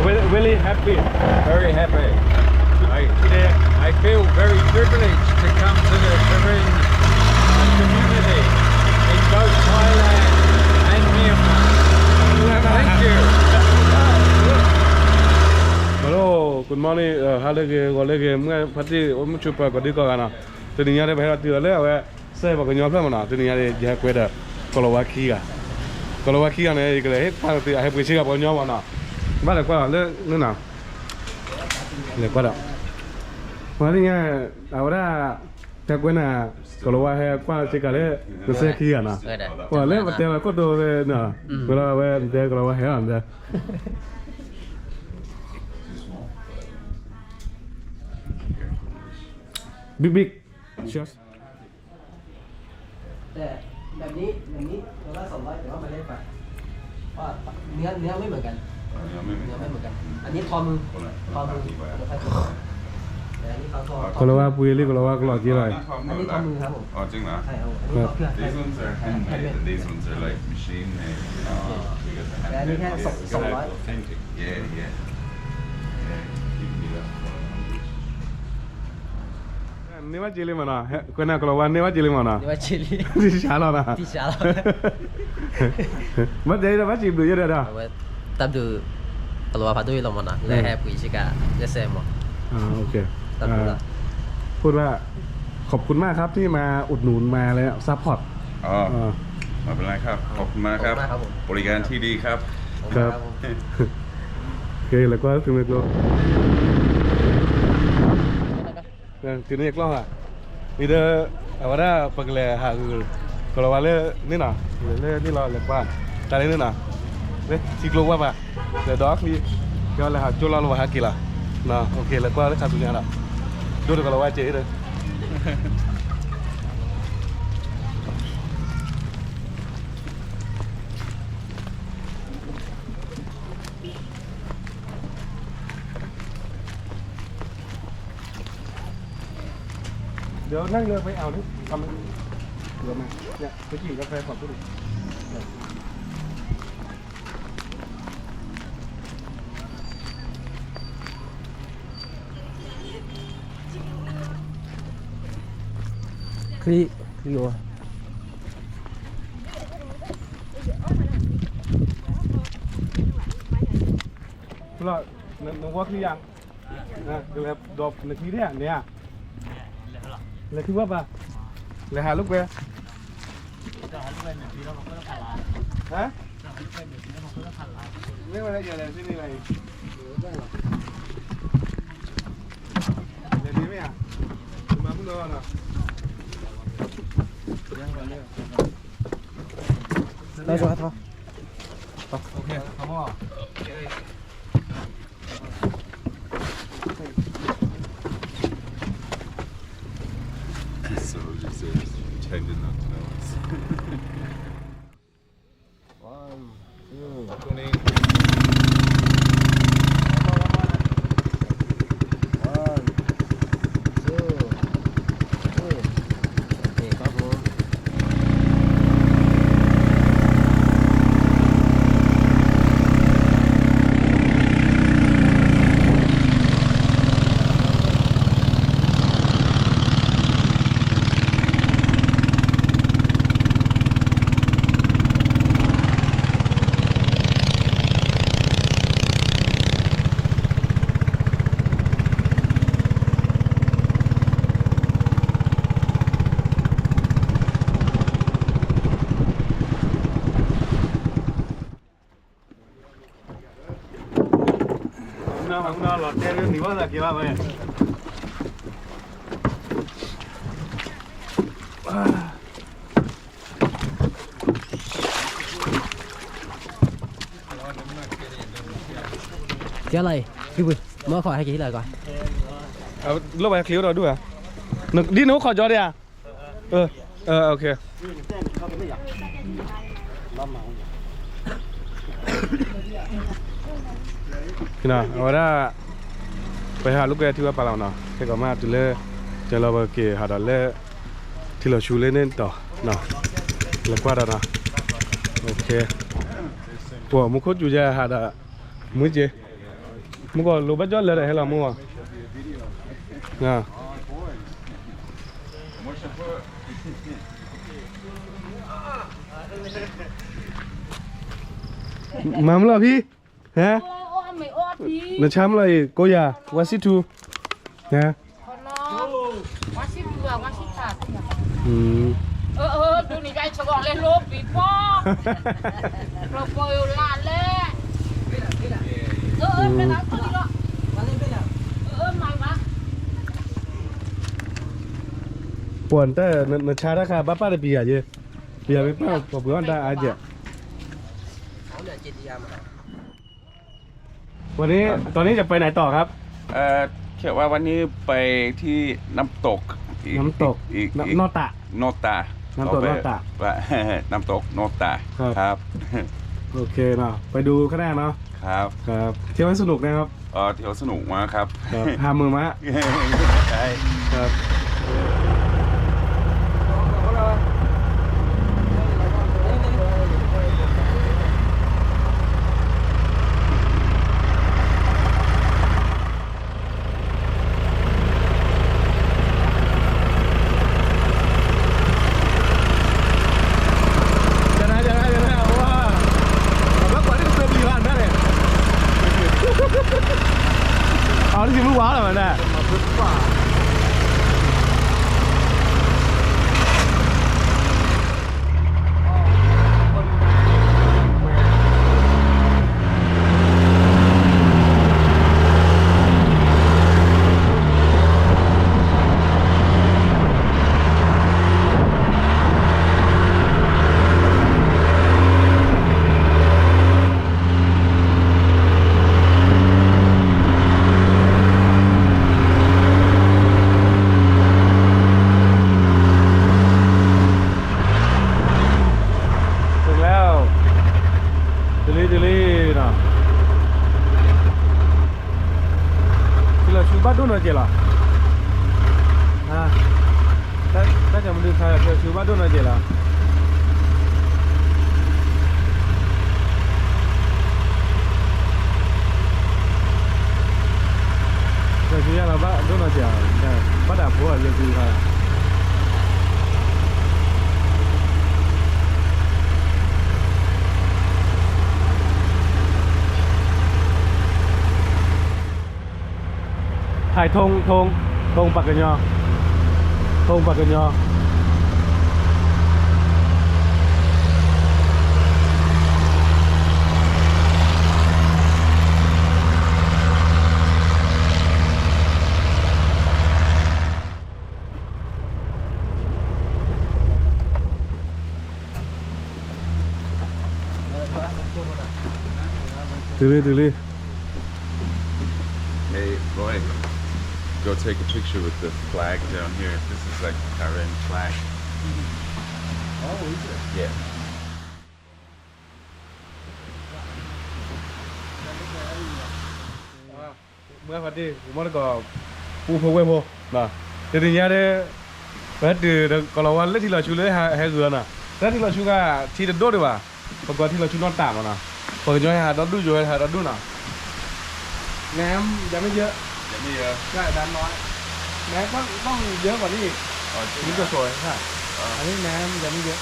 Really happy. Very happy. I, I feel very privileged to come to the Karen community in both Thailand and Myanmar. Thank you. Hello, good morning. ဟါလၢအဂ့ၤ ဂီၤလၢအဂ့ၤ မုၢ်ဖါတံၢ် အိၣ်မုာ်ဆိးပၢၤ ကိးဒံကိးဂၤနီၤ. တနံၤညါဒ် ပဟဲဒီးတုၤလၢအဝဲ စဲပှၤကညီဖျၢၣ်မးနီၤ. တနံၤညါဒ် ယဟဲကွဲဒီး ကီၤလၤဝါခံဂၤ, ကီၤလၤဝါခံဂၤန့ၣ် ယကလဲၤဟ့ၣ်ပာ်လီၤသု အဟဲပှ့ၤဆ့ကၤပှၤကညီမးနီၤ. ဘၣ်လဲၤကွၢ်လီၤလၢန့ၣ်နီၤ. လဲၤကွၢ်ဒီး ပှၤလၢညါ အဝဲဒၣ် ဟဲကွဲနၤ ကီၤလၤဝါဟဲကွၢ်ဆ့ကၤလၢ ကစဲခံဂၤနီၤ. ပှၤလၢပတဲဝဲခိၣ်တိဝဲနီၤ, ဝဲလီၤဝဲတဲကီၤလၤဝါဟဲအီၤဒီး big big cheers. แต่แบบนี้ แบบนี้ ตัวละ สองร้อย แต่ว่ามันเล็กกว่า เพราะว่าเนื้อ เนื้อไม่เหมือนกัน เนื้อไม่เหมือนกัน เนื้อไม่เหมือนกัน อันนี้ทอมือ คนละ ทอมือ คนละ คนละ แต่อันนี้เขาทอ ကီၤလၤဝါပှ့ၤလံ ကီၤလၤဝါကလီၤက့ၤလီၤ. อันนี้ทอมือครับผม อ๋อ จริงเหรอ ใช่ครับผม อันนี้ทอเครื่อง These ones are handmade and these ones are like machine made. อ๋อ แต่อันนี้แค่สองร้อย Yeah, yeah. န့ၢ်ဘၣ်က့ၤလံမးနီၤ, ကွဲးနၤကီၤလၤဝါန့ၢ်ဘၣ်က့ၤလံမးနီၤ, န့ၢ်ဘၣ်က့ၤလံ, တံၢ်စှၤလီၤနီၤ, တံၢ်စှၤလီၤ, ဘၣ်တဲဒီးဘၣ်စံးဘျုးယဲဒၣ်ဒီး, တၢ်ဘျုး ကီၤလၤဝါဖးဒိၣ်အံၤလီၤမးနီၤ, လၢဟဲပှ့ၤဆ့ကၤ လၢစဲမး, တၢ်ဘျုးလီၤ, พูดว่า ขอบคุณมากครับที่มาอุดหนุนมาแล้ว support อ๋อ ไม่เป็นไรครับ ขอบคุณมากครับ บริการที่ดีครับ ครับ โอเค แล้วก็ถึงในตัว တုၤန့ၣ်ကျီၢ်ဧါ, အံၤဒီး အဝဲဒၣ် ပကလဲၤဟး ကီၤလၤဝါလၢန့ၣ်နီၤ, လဲၤလၢန့ၣ်လီၤ လဲၤကွၢ် တၢ်လၢန့ၣ်နီၤ, လၢထံကျိဝၢ်ဘၣ်, လဲၤဒီးချံ, ကဲလဲၤဟးကၠိလီၤလၢပှၤဟးက့ၤလီၤ, လဲၤကွၢ်လၢခါဆူညါဒီး, ဒိၣ်ဒီးကီၤလၤဝါစဲးဒီး เดี๋ยวนั่งเรือไปอ่าวนี่ทำเรือมาเนี่ยไปกินกาแฟก่อนพูด ခရံာ်ခရံာ်အိၣ် လၢ နဝီချံယၤ, ကလဲၤဒီးနချံဒၣ်န့ၣ်ဧါ, လဲၤထံဝဲပၤ, လဲၤဟးလိာ်ကွဲ, ဟါ, မ့ၢ်ဝဲလၢယလဲၤဆ့န့ၣ်လီၤအံၤ, လဲၤဒ်မ့ၢ်ဧါ, မၤမုၢ်နီၤနီၤ, လဲၤ Okay, come on. So just, uh, pretending not to know us. One, two, three. One, two, three. Okay, come on.ကဲလီၤအံၤ, မ့ၢ်ခီၣ်ဟဲက့ၤဟံးလီၤကွၢ်, လိၣ်ဘၣ်ချံအိၣ်ဒီးဒူၣ်ဧါ, ဒ်န့ၣ်အိၣ်ခီၣ်ကၠီဒံးဧါ, အဝဲဒၣ် ပဟးလိာ်ကွဲထံဝဲပၤလီၤနီၤ, ခဲကီးမးတုၤလၢ ကလီၤပက့ၤဟးဒီးလၢ ထံလီၤဆူလၢန့ၣ်တီၤ, လဲၤကွၢ်ဒီးနီၤ, ပှၤမူခိၣ်စူၤယဲဟးဒီး မုၢ်က့ၤ, မုၢ်ကီၢ်လိၤဘၣ်ကၠီလၢာ်ဒီးဟဲလီၤမုၢ်ဂီၢ်, မၤမုၢ်လီၤဖံ, ဟဲ, နဆါမုၢ်လီၤအံၤ ကိးယၤ ဝါစံထူ, ဟဲ, ပှၤတၢ်နဆါတၢ်ခါ ဘၣ်ပာ်တပံၤယၤယဲ, ပယၤမ့ၢ်ပာ်ပှၤပှ့ၤအီၣ်တၢ်အါယဲ, วันนี้ ตอนนี้จะไปไหนต่อครับ เอ่อ คิดว่าวันนี้ไปที่น้ำตก อีก น้ำตก อีก น- อีก นอตะ โนตา น้ำตก เราไป โนตะ ว่า น้ำตกโนตา ครับ ครับ โอเคเนาะ ไปดูข้างหน้าเนาะ ครับ ครับ เที่ยวให้สนุกนะครับ เอ่อ เที่ยวสนุกมากครับ ครับ ห้ามื้อมะ ใช่ ครับ เอาที่สิบลูกว้าวเลยมันน่ะ ถึงแล้ว จุลีจุลีเนาะ ထံလီၤဆူဘၣ်ဒိၣ်နီၢ်ကဲးလီၤ တၢ်ကမုၢ်ဒုခါ ထံလီၤဆူဘၣ်ဒိၣ်နီၢ်ကဲးလီၤ ထံလီၤဆူယါလီၤဘၣ်ဒိၣ်နီၢ်ကဲး ဘၣ်တၢ်ဖိအလၢသုခါ ถ่ายธง ธง ธง ปากกะยอ ธง ปากกะยอ တုၤလံ တုၤလံ Hey, Roy, go take a picture with the flag down here. This is like Karen flag. Oh, is it? Yeah. မုၢ်ဖါတံၢ် မီၢ်တကီၢ် ပူဖိဝဲၢ်ဖိ တနံၤညါဒီး ပဟဲတုၤဒီးကီၢ်လီၤဝါလၢထံလီၤဆူလၢဟဲဂုာ်အီၤနီၤ တၢ်ထံလီၤဆူက ထံတဒိၣ်ဒံးဘၣ် ပကွၢ်ထံလီၤဆူနီၢ်တၢ်မးနီၤ ပှၤကညီဟဲဟးဒီဒူၣ် ယိၤဟဲဟးဒီဒူၣ်နီၤ น้ำยังไม่เยอะ ยังไม่เยอะ ใช่ น้ำน้อย น้ำต้องต้องเยอะกว่านี้อีก อ๋อ ถึงจะสวย ใช่ อ๋อ อันนี้น้ำยังไม่เยอะ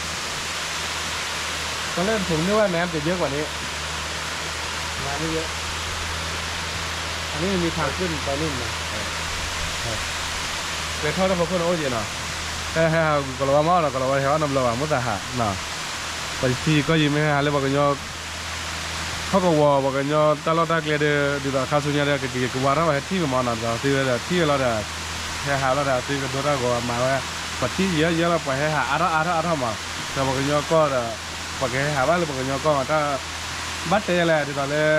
ตอนแรกผมนึกว่าน้ำจะเยอะกว่านี้ น้ำไม่เยอะ อันนี้มีทางขึ้นไปนู่นนะ လဲၤထီၣ်တၢ်ဖီခိၣ်န့ၣ်အိၣ်က့ၤနီၤ ဟဲဟးကီၤလၤဝါမးနီၤ ကီၤလၤဝါဟဲအီၣ်နီတဘျီဘၣ် မိၢ်သးဟးနီၤ ပထံကီၢ်ယံၤမ့ၢ်ဟဲဟးလၢပှၤကညီ ဟီၣ်ကဝီၤ ပှၤကညီတၢ်လီၢ်တၢ်ကျဲဒီး ဒ်သိးခါဆူညါဒီး ကက့ၤကဝါထီၣ်ဝဲဟဲထံၣ်ဝဲမးနီၤ ဒ်သိးသ့ဝဲဒီးထံၣ်ဝဲလီၤဒီး ဟဲဟးလီၤဒီး သုကဒိတၢ်ဂီၤမးဝဲ ပှၤထံၣ်ယဲၢ်ယဲၢ်လီၤ ပှၤဟဲဟးအါထီၣ်အါထီၣ်အါထီၣ်မး ဒီးပှၤကညီကီၢ်ဒီး ပှၤကဟဲဟးဘၣ်လၢပှၤကညီကီၢ်မး တၢ်ဘၣ်တဲလဲၣ် ဒ်သိးလၢ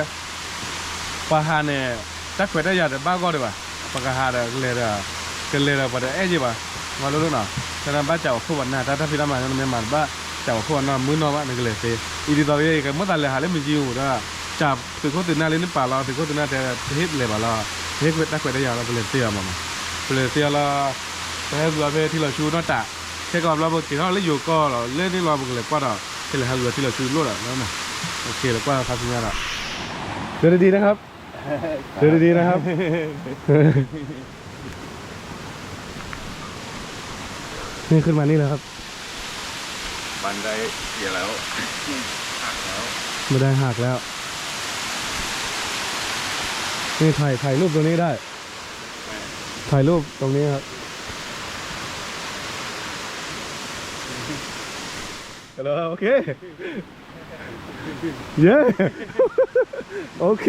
ပှၤဟးန့ၣ် တၢ်ခွဲးတၢ်ယာ်တဘၣ်ဂီၢ်ဒံးဘၣ်, ပကဟးဒီးကလဲၤဒီး ကလဲၤဒီးပှၤတအဲၣ်ယဲၢ်ဘၣ်, မၤလိလိနီၤ, တၢ်နဘၣ်စးအီၤခိၣ်ဘၣ်နၤ တၢ်တၢ်ဖံးတၢ်မၤန့ၣ် နမ့ၢ်မၤတဘၣ်စးအီၤခိၣ်ဘၣ်နီတမုၢ်နီၢ်ဘၣ် နကလဲၤသ့, အံၤဒ်သိးက့ၤ ကမိၣ်သးလဲၤဟးလၢမ့ၢ်ကံအိၣ်ဒီး စးသုးခိၣ်သုးနၢ်လၢနပာ်လီၤ သုးခိၣ်သုးနၢ်တဲ တဟ့ၣ်လဲၤဘၣ်လီၤ, တဟ့ၣ်ခွဲးတၢ်ခွဲးတၢ်ယာ်လီၤ ပလဲၤသ့အီၤမးနီၤ, ပလဲၤသ့အီၤလီၤ, ပဟဲဂုာ်အီၤဖဲထံလီၤဆူနီၢ်တၢ်, ခဲကီးဘျီပက့ၤထီၣ်လၢယိၤကီၢ်လီၤ လၢန့ၣ်လီၤ ပကလဲၤကွၢ်ဒီး ကလဲၤဟးဂုာ်အီၤထံလီၤဆူလိၣ်ဒီး ကလဲၤကွၢ်ခါဆူညါဒီး စတဒံတခါ เดินดีๆนะครับ นี่ขึ้นมานี่แล้วครับ บันไดเสียแล้ว หักแล้ว บันไดหักแล้ว นี่ถ่าย ถ่ายรูปตรงนี้ได้ ถ่ายรูปตรงนี้ครับ ฮัลโหล โอเค เย้ โอเค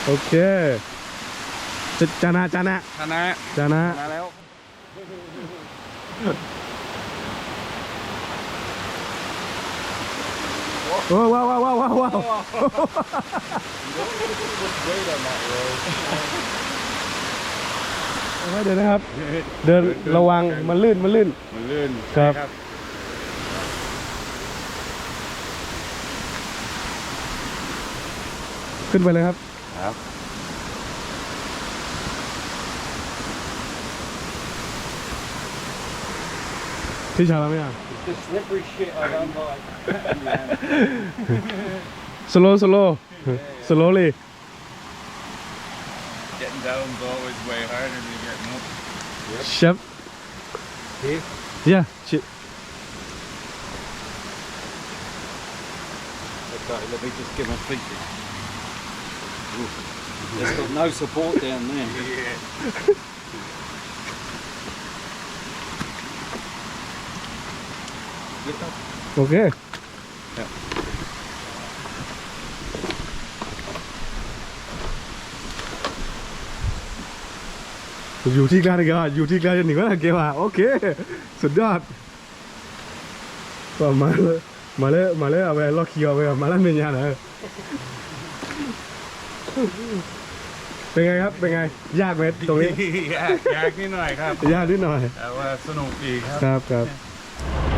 โอเค จะ จะนะ จะนะ ชนะ จะนะ ชนะแล้ว โอ้ ว้าว ว้าว ว้าว ว้าว ว้าว เอาไว้เดี๋ยวนะครับ เดินระวัง มันลื่น มันลื่น มันลื่น ครับ ครับ ขึ้นไปเลยครับ ครับ พี่ชายเราไม่เอา It's the slippery shit I don't like. Slow, slow. Slowly. Getting down's always way harder than getting up. Yep. Chef. Here? Yeah. Chi- Let me just get my feet in. Ooh. It's got no support down there. Yeah. Okay. ယူၤထံကျါတဂၤ ယူၤထံကျါတန့ၢ်ဝဲကဲဘၣ် okay စဒၣ် မၤလၢ မၤလၢ မၤလၢအဝဲလီၢ်ခံအီၤဝဲ မၤလၢမဲာ်ညါလီၤ เป็นไงครับ เป็นไง ยากไหมตรงนี้ ยาก ยากนิดหน่อยครับ ยากนิดหน่อย แต่ว่าสนุกดีครับ ครับ ครับ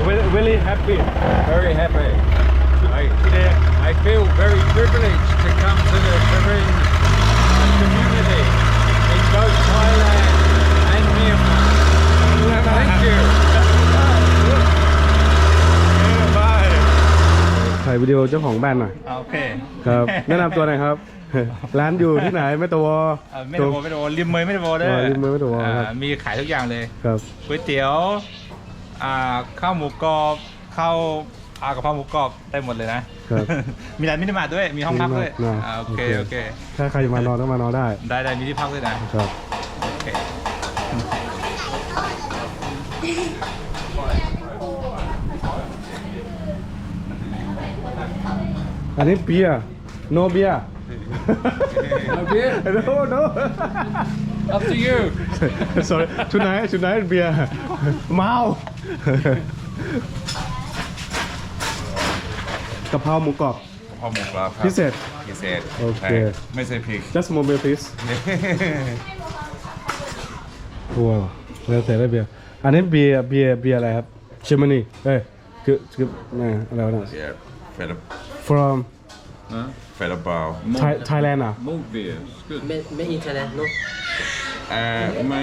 Really, really happy. Very happy. I, I feel very privileged to come to the Karen community in both Thailand and Myanmar. Thank you. ถ่ายวิดีโอเจ้าของบ้านหน่อย โอเค ครับ แนะนำตัวหน่อยครับ ร้านอยู่ที่ไหน แม่ตะวอ เอ่อ แม่ตะวอ แม่ตะวอ ริมเมยแม่ตะวอเด้อ อ๋อ ริมเมยแม่ตะวอครับ อ่า มีขายทุกอย่างเลย ครับ ก๋วยเตี๋ยว อ่า ข้าวหมูกรอบ ข้าว อ่า กะเพราหมูกรอบ ได้หมดเลยนะ ครับ มีร้านมินิมาร์ทด้วย มีห้องพักด้วย มินิมาร์ทนะ อ่า โอเค โอเค โอเค ถ้าใครจะมานอนก็มานอนได้ ได้ ได้ มีที่พักด้วยนะ ครับ โอเค อันนี้เบียร์ No beer. No beer? No, no. Up to you. Sorry. Tonight, tonight beer. เมา กะเพราหมูกรอบ กะเพราหมูกรอบครับ พิเศษ พิเศษ โอเค ไม่ใส่พริก Just moment please. ว้าว แล้วแต่ได้เบียร์ อันนี้เบียร์ เบียร์ เบียร์อะไรครับ Germany เอ้ย คือ คือ อะไรวะน่ะ Yeah, Feta- From Huh? Feta Bao. Thai- Thailand อ่ะ Malt beer. It's good. Made, made in Thailand, no? เอ่อ ไม่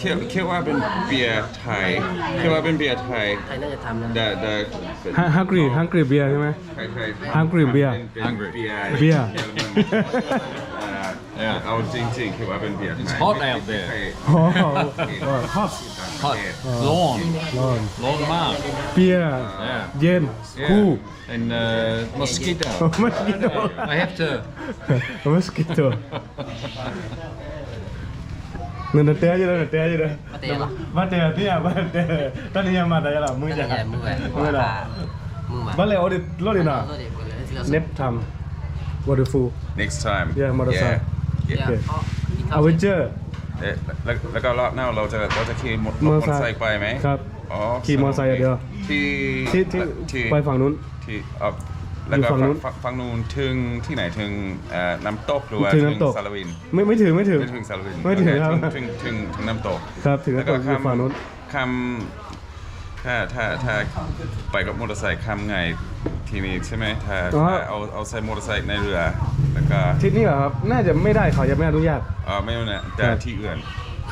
คิด คิดว่าเป็นเบียร์ไทย คิดว่าเป็นเบียร์ไทย ไทยน่าจะทำนะ แต่ แต่ Hungry Hungry beer ใช่ไหม ไทยไทย Hungry beer เป็น เป็น Hungry เบียร์ เบียร์ เยอรมัน เอ่อ Yeah. เอาจริงๆ คิดว่าเป็นเบียร์ไทย It's hot out there. อ๋อ hot Hot. ร้อน ร้อน ร้อนมาก เบียร์ Yeah. เย็น Yeah. Cool. And uh, mosquito. Mosquito. I have to. Mosquito. နတဲယၤ နတဲယၤ မတဲလီၤ မတဲသ့ၣ်ညါ မတဲ တၢ်နံၤညါမၤသးယၤလီၤ မုၢ်ယၤ တၢ်နံၤညါမုၢ်ဝဲ မုၢ်လီၤ မုၢ်မး ဘၣ်လဲၣ် အိၣ်ဒံး လိၣ်ဒံးနီၤ Next time. Wonderful. Next time. Yeah, motorcycle. Yeah. Okay. အဝဲကၢ เอ๊ะ แล้ว แล้วก็รอบหน้าเราจะ เราจะขี่มอ มอเตอร์ไซค์ มอเตอร์ไซค์ไปไหม ครับ อ๋อ ขี่มอเตอร์ไซค์อย่างเดียว ที่ ที่ ที่ ที่ ไปฝั่งนู้น ที่ เอ่อ แล้วก็ อยู่ฝั่งนู้น ฝั่ง ฝั่ง ฝั่งนู้นถึงที่ไหน ถึง เอ่อ น้ำตก หรือว่า ถึงน้ำตก ถึงสาลวิน ไม่ ไม่ถึง ไม่ถึง ไม่ถึงสาลวิน ไม่ถึง โอเค ครับ ถึง ถึง ถึง ถึงน้ำตก ครับ ถึงน้ำตก แล้วก็ข้าม อยู่ฝั่งนู้น ข้าม ถ้าถ้าถ้าไปกับมอเตอร์ไซค์ข้ามง่ายที่นี่ใช่ไหมถ้าอ๋อถ้าเอาเอาใส่มอเตอร์ไซค์ในเรือแล้วก็ที่นี่เหรอครับน่าจะไม่ได้เขายังไม่อนุญาตอ๋อไม่อนุญาตแต่ครับที่อื่น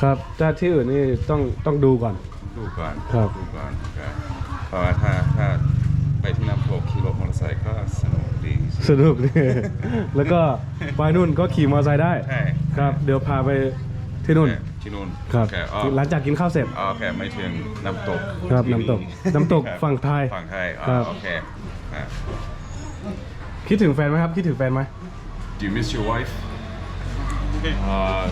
ครับถ้าที่อื่นนี่ต้องต้องดูก่อนดูก่อนครับดูก่อนครับเพราะว่าถ้าถ้าไปที่น้ำตกขี่รถมอเตอร์ไซค์ก็สนุกดีสนุกดีแล้วก็ไปนู่นก็ขี่มอเตอร์ไซค์ได้ใช่ครับเดี๋ยวพาไปที่นู่น ที่นู่นครับโอเคอ๋อหลังจากกินข้าวเสร็จอ๋อโอเคไม่ถึงน้ำตกครับน้ำตกน้ำตกฝั่งไทยฝั่งไทยอ๋อครับโอเคอ่ะคิดถึงแฟนไหมครับคิดถึงแฟนไหม Do you miss your wife? Uh,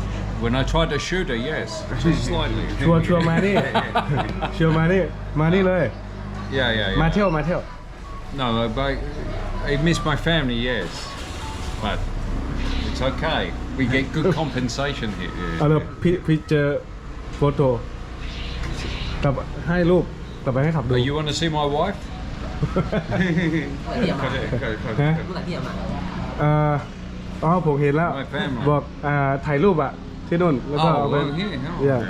when I tried to shoot her, yes, just slightly. ชวนชวนมานี่ชวนมานี่มานี่เลย Yeah, yeah, yeah. มาเที่ยวมาเที่ยว No, I, I, I miss my family, yes. But it's okay. We get good compensation here. เอาเลยพี่พี่เจอโฟโต้กลับให้รูปกลับไปให้ขับดู Oh, you want to see my wife? ฮะเอ่ออ๋อผมเห็นแล้ว My family. บอกอ่าถ่ายรูปอ่ะ ที่นู่นแล้วก็เอาไป Oh, well, here, no. Yeah.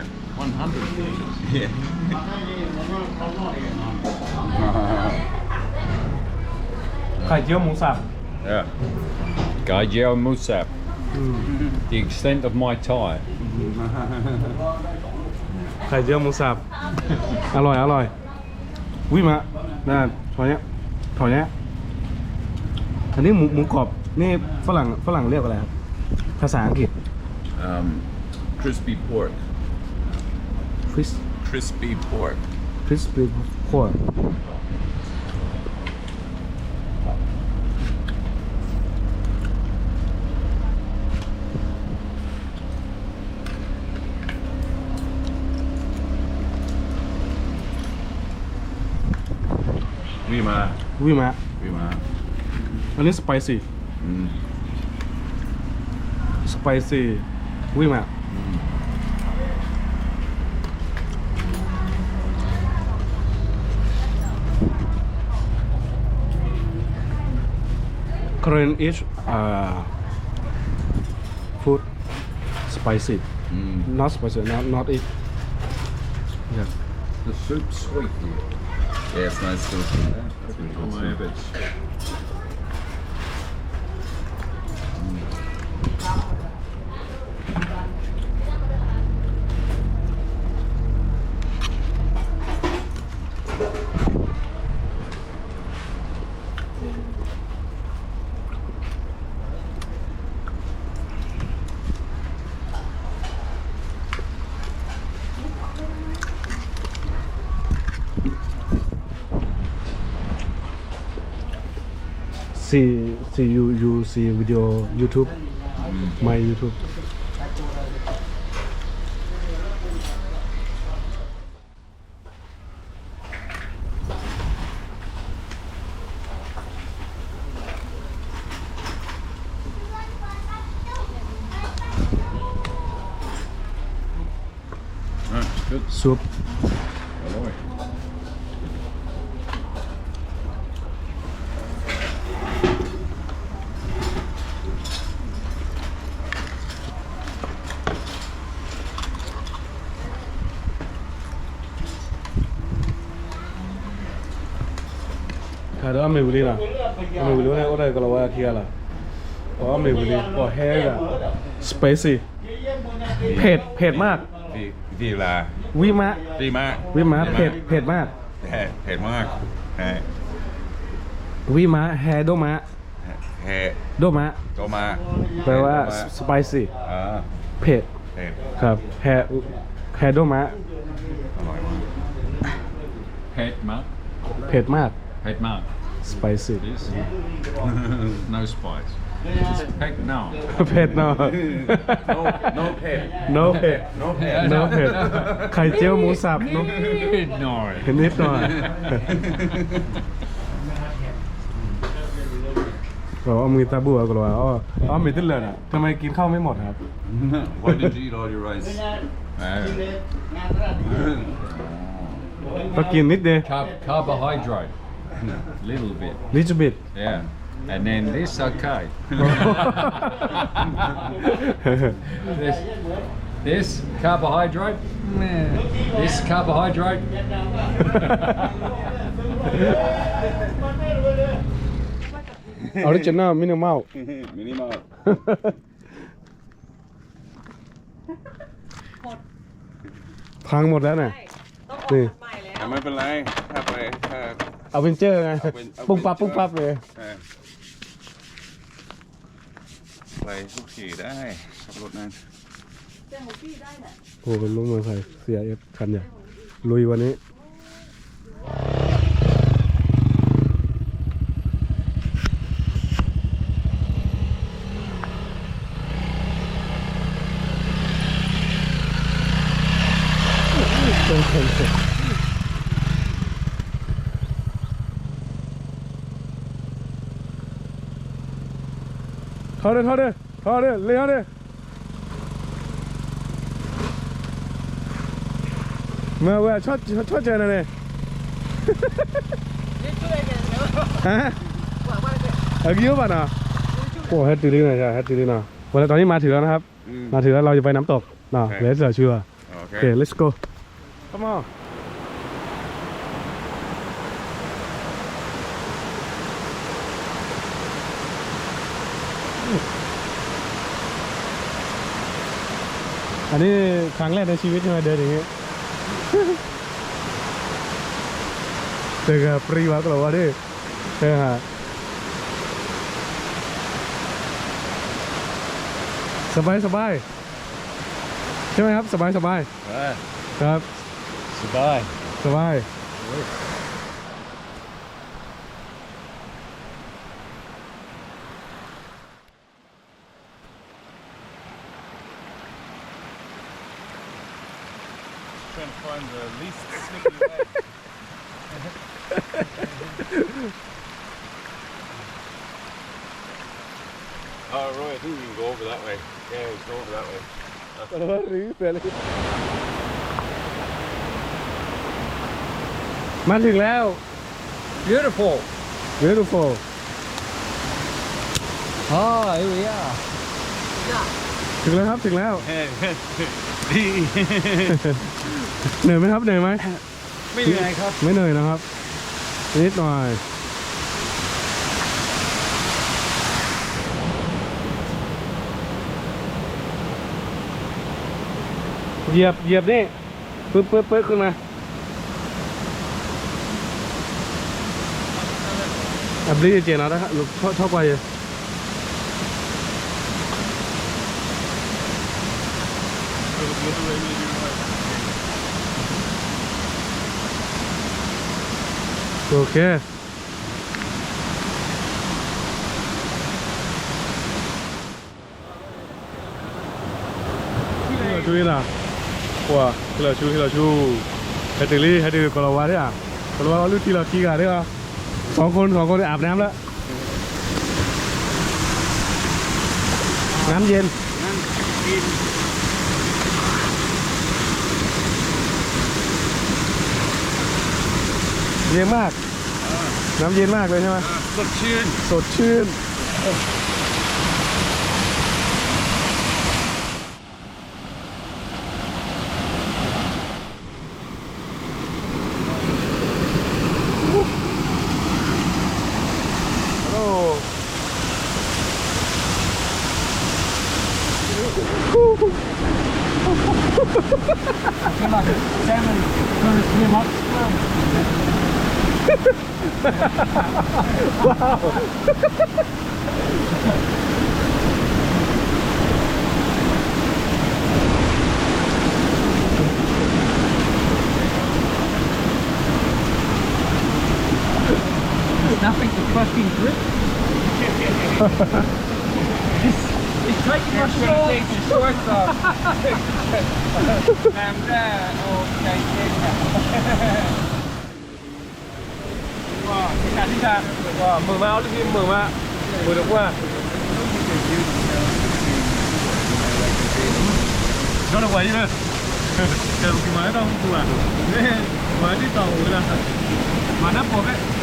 One hundred. Yeah. ไข่เจียวหมูสับ Yeah. ไข่เจียวหมูสับ อืม The extent of my tie. ไข่เจียวหมูสับ อร่อย อร่อย วิมะนะถอยเนี้ยถอยเนี้ยอันนี้หมูหมูกรอบนี่ฝรั่งฝรั่งเรียกอะไรครับภาษาอังกฤษ Um, crispy pork. Cris Crispy pork. Crispy pork. ဝံၤမး ဝံၤမး ဝံၤမး อันนี้ spicy อืม spicy ဝံၤမး อืม Korean is uh, food spicy. Mm. Not spicy, not not eat. Yeah. The soup's sweet. Yeah, it's nice to eat that. That's really good soup. Mm. ซีซี you you see video YouTube my YouTube ซุป ခါဒီးအမ့ၢ်ဝံၤလံနီၤ, အမ့ၢ်ဝံၤလံ အိၣ်ဒီးကလီၤဝဲခံဂၤလီၤ, အမ့ၢ်ဝံၤလံ ပှၤဟဲဂၤ spicy เผ็ด เผ็ดมาก ဝံၤမး ဝံၤမး เผ็ด เผ็ดมาก ဝံၤမး ဟဲဒိၣ်မး ဒိၣ်မး แปลว่า spicy เผ็ด ครับ แฮโดมะ อร่อยมาก เผ็ดมาก เผ็ดมาก เผ็ดมาก spicy This no spice. Just เผ็ด no เผ็ด no no no เผ็ด no เผ็ด no เผ็ด no เผ็ด ไข่เจียวหมูสับ no นิดหน่อย นิดหน่อย อ๋อ มีตาบัวก็เลยว่า อ๋อ อ๋อ มีที่เหลือน่ะ ทำไมกินข้าวไม่หมดครับ Why did you eat all your rice? ก็กินนิดเดียว Carb- carbohydrate. Little bit. Little bit. Yeah. And then this, okay. This, This carbohydrate, man. This carbohydrate. Original minimal. Minimal. พังหมดแล้วนะ นี่ ไม่เป็นไร ถ้าไป ถ้า Adventure ไง เอาเป็น Adventure ปุ๊บปั๊บปุ๊บปั๊บเลย เออ ไปทุกที่ได้ ขับรถนั้น โอ้โห รถมอเตอร์ไซค์ ซี อาร์ เอฟ คันใหญ่ ลุยวันนี้ ထီၣ်ဒီး ထီၣ်ဒီး ထီၣ်ဒီး လ့ထီၣ်ဒီး မ့ၢ်ဝဲ ဆီၣ်စၢၤနၤန့ၣ် ဟါ အဂံၢ်အိၣ်ဘၣ်နီၤ โอ้ ဟဲတုၤလံနီၤ ဟဲတုၤလံနီၤ ဝဲလၢ ตอนนี้มาถึงแล้วนะครับ อืม มาถึงแล้ว เราจะไปน้ำตกเนาะ โอเค เดี๋ยวเราเชื่อ โอเค โอเค let's go อันนี้ครั้งแรกในชีวิตที่มาเดินอย่างนี้ เจอกับปรีวะก็บอกว่าดิ เออฮะ สบายสบาย ใช่ไหมครับ สบายสบาย เออ ครับ สบาย สบาย Trying to find the least slippy way. Oh, Roy, I think we can go over that way. Yeah, we can go over that way. มาถึงแล้ว Beautiful. Beautiful. Oh, here we are. ถึงแล้วครับ ถึงแล้ว เหนื่อยไหมครับ เหนื่อยไหม ไม่เหนื่อยครับ ไม่เหนื่อยนะครับ นิดหน่อย เหยียบ เหยียบนี่ ปึ๊บปึ๊บปึ๊บ ขึ้นมา အဘျုးယကျဲၤနီၤ ထီၣ်ကွၢ်ယဲ Okay. ဟ့ၣ်လီၤဆူ ဟ့ၣ်လီၤ, ပှၤ ဟ့ၣ်လီၤဆူ ဟ့ၣ်လီၤဆူ, ဟဲတုၤလံ ဟဲတုၤ ကီၤလၤဝါဒၣ်ဧါ, ကီၤလၤဝါအီလုၢ်ထံလီၤခံဂၤဒၣ်ဧါ, สองคน สองคน อาบน้ำแล้ว น้ำเย็น เย็นมาก น้ำเย็นมากเลยใช่ไหม สดชื่น สดชื่น I feel like a salmon trying to swim upstream. Wow. There's nothing to fucking grip. It's, it's taking my shorts. Take your shorts off. Calm down. Okay, take that. မုာ်မး အီလုၢ်ခံမုာ်မး မုာ်တကွၢ် ဒီးပှၤအံၤလၢ ကဲပက့ၤမၤတၢ်မူပူၤဘၣ် ပှၤဒ်သိးအိၣ်ဝဲဒၣ် မၤနၢ်ပိာ်ဖဲ